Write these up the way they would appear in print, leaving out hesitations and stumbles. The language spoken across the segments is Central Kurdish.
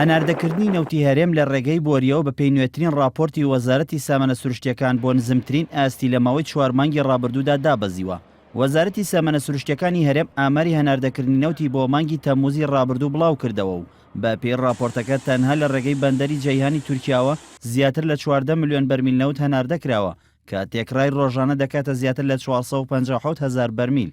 هەناردەکردنی نەوتی هەرێم لە ڕێگەی بۆرییەوە بەپێی نوێترین ڕاپۆرتی وەزارەتی سامانە سروشتییەکان بۆ نزمترین ئاستی لە ماوەی چوار مانگی ڕابردوودا دابەزیوە. وەزارەتی سامانە سروشتییەکانی هەرێم ئاماری هەناردەکردنی نەوتی بۆ مانگی تەمموزی ڕابردوو بڵاوکردەوە و بەپێی ڕاپۆرتەکە تەنها لە ڕێگەی بەندەری جەیهانی تورکیاوە زیاتر لە 14 ملیۆن بەرمیل نەوت هەناردە کراوە کە تێکڕای ڕۆژانە دەکاتە زیاتر لە 457 هەزار بەرمیل.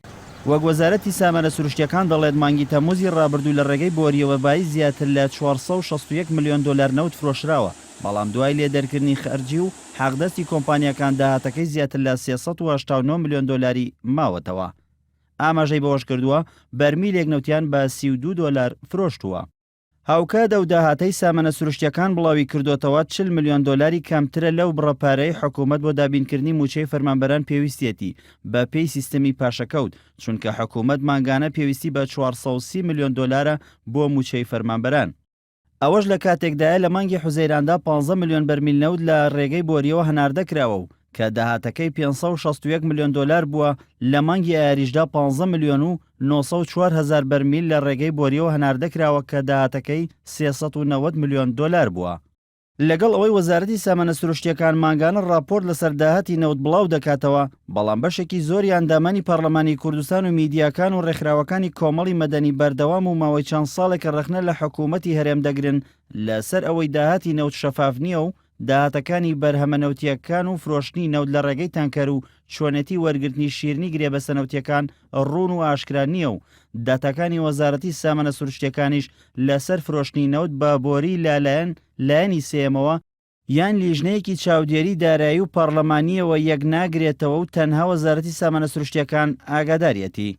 وەک وەزارەتی سامانە سروشتییەکان دەڵێت، مانگی تەمموزی ڕابردوو لە ڕێگەی بۆرییەوە بایی زیاتر لە 461 ملیۆن دۆلار نەوت فرۆشراوە، بەڵام دوای لێدەرکردنی خەرجی و حەقدەستی کۆمپانیاکان داهاتەکەی زیاتر لە 389 ملیۆن دۆلاری ماوەتەوە. ئاماژەی بەوەشکردووە، بەرمیلێک نەوتیان بە 32 دۆلار فرۆشتووە. هاوکات ئەو داهاتەی سامانە سروشتییەکان بڵاویکردۆتەوە 40 ملیۆن دۆلاری کەمترە لەو بڕە پارەی حکومەت بۆ دابینکردنی مووچەی فەرمانبەران پێویستیەتی بە پێی سیستمی پاشەکەوت، چونکە حکومەت مانگانە پێویستی بە 430 ملیۆن دۆلارە بۆ مووچەی فەرمانبەران. ئەوەش لە کاتێکدایە لە مانگی حوزەیراندا 15 ملیۆن بەرمیل نەوت لە رێگەی بۆرییەوە هەناردە کراوە و کە داهاتەکەی 561 ملیۆن دۆلار بووە، لە مانگی ئایاریشدا 15 ملیۆن و 904 هەزار بەرمیل لە رێگەی بۆرییەوە هەناردە کراوە کە داهاتەکەی 390 ملیۆن دۆلار بووە. لەگەڵ ئەوەی وەزارەتی سامانە سروشتییەکان مانگانە ڕاپۆرت لەسەر داهاتی نەوت بڵاو دەکاتەوە، بەڵام بەشێکی زۆری ئەندامانی پەڕلەمانی کوردستان و میدیاکان و ڕێکخراوەکانی کۆمەڵی مەدەنی بەردەوام و ماوەی چەند ساڵێکە ڕەخنە لە حکوومەتی هەرێم دەگرن لەسەر ئەوەی داهاتی نەوت شەفاف نییە و داهاتەکانی بەرهەمە نەوتییەکان و فرۆشتنی نەوت لە ڕێگەی تانکەر و چۆنێتی وەرگرتنی شیرنی گرێبەستە نەوتییەکان ڕوون و ئاشکرا نییە و داتاکانی وەزارەتی سامانە سروشتییەکانیش لەسەر فرۆشتنی نەوت بە بۆری لە لایەن لایەنی سێیەمەوە یان لیژنەیەکی چاودێری دارایی و پەڕلەمانییەوە یەک ناگرێتەوە و تەنها وەزارەتی سامانە سروشتییەکان ئاگاداریەتی.